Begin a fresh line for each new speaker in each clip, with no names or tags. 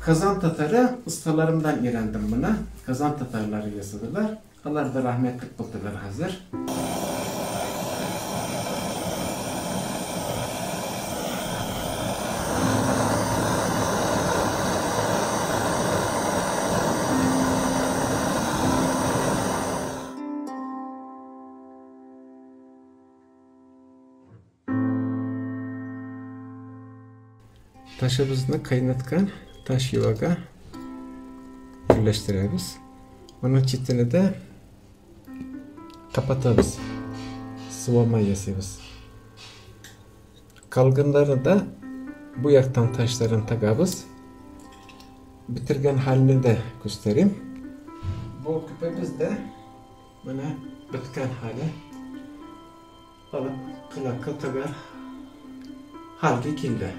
Kazan Tatarı ustalarımdan öğrendim bunu. Kazan Tatarları yasadılar. Allah da rahmetlik buldular hazır. Taşımızını kaynatkan taş yuvaga birleştiremiz. Onun çitini de kapatarız. Sıvama yasıyoruz. Kalgınları da bu yaktan taşların takabız. Bitirgen halini de göstereyim. Bu küpemiz de bana bitken hali alıp kılakka takar halki kilde.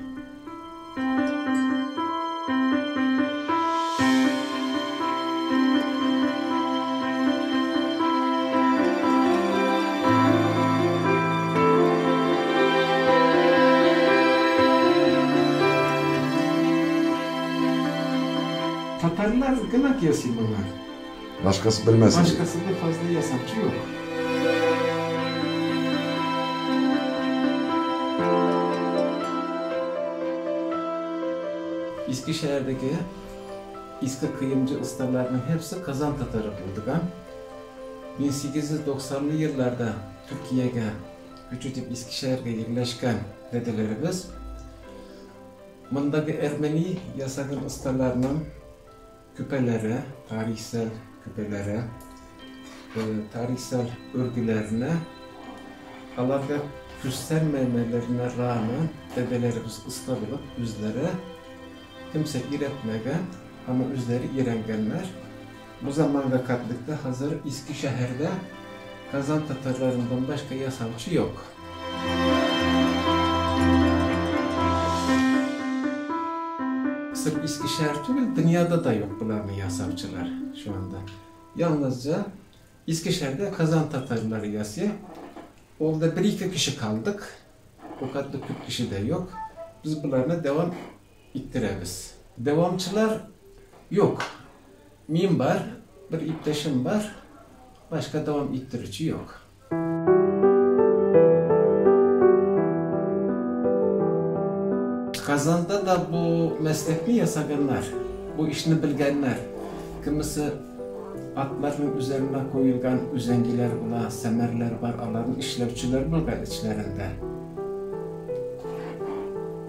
Tatarlar gınak yasayım bunlar.
Başkası bilmez.
Başkasında fazla yasakçı yok. Eskişehir'deki İSKİ kıyımcı ustalarının hepsi Kazan Tatarı bulduk. 1890'lı yıllarda Türkiye'ye küçücük Eskişehir'e yerleşken dedelerimiz, bundaki Ermeni yasakın ustalarının küpeleri, tarihsel küpeleri, tarihsel örgülerine Allah'a göstermemelerine rağmen dedelerimiz usta bulup üzlere kimse iretmegen ama üzleri irengenler. Bu zamanda katlıkta hazır Eskişehir'de Kazan Tatarlarından başka yasamcı yok. Sırf Eskişehir değil, dünyada da yok bunların yasamcılar şu anda. Yalnızca Eskişehir'de Kazan Tatarları yasıyor. Orada bir iki kişi kaldık. O kadar Türk kişi de yok. Biz bunlarına devam ittiremiz. Devamçılar yok. Mim var, bir iptaşım var. Başka devam ittirici yok. Kazan'da da bu meslek mi yasaganlar, bu işini bilgenler. Kimisi atların üzerine koyulgan üzengiler bula, semerler var, aların işlevçiler bulgan içlerinde.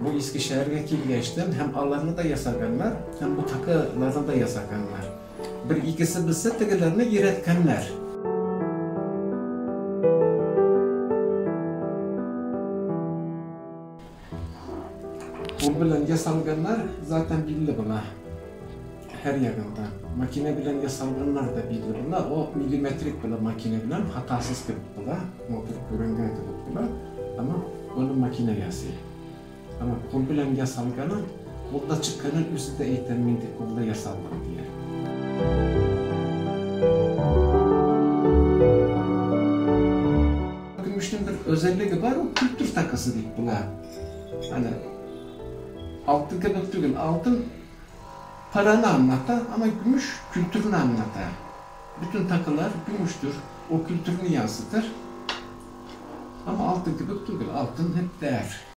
Bu Eskişehir'e geçtim, hem alarını da yasaganlar, hem bu takılarını da yasaganlar. Bir ikisi bilse tekilerini iretkenler. Bu bilen yasalganlar zaten bildi buna. Her yerinde. Makine bilen yasalganlar da bildi buna. O milimetrik bile makine bilen hatasız gibi bula. Motor görüngen gibi bula. Ama onu makine yasıyor. Ama kul bilen yasalganın kolda çıkanın üstü de eğitilmeydi kolda yasalgan diye. Gümüşün bir özelliği var, o kültür takısı deyip buna. Hani altın gibi değil, altın paranı anlata ama gümüş kültürünü anlata. Bütün takılar gümüştür, o kültürünü yansıtır. Ama altın gibi değil, altın hep değer.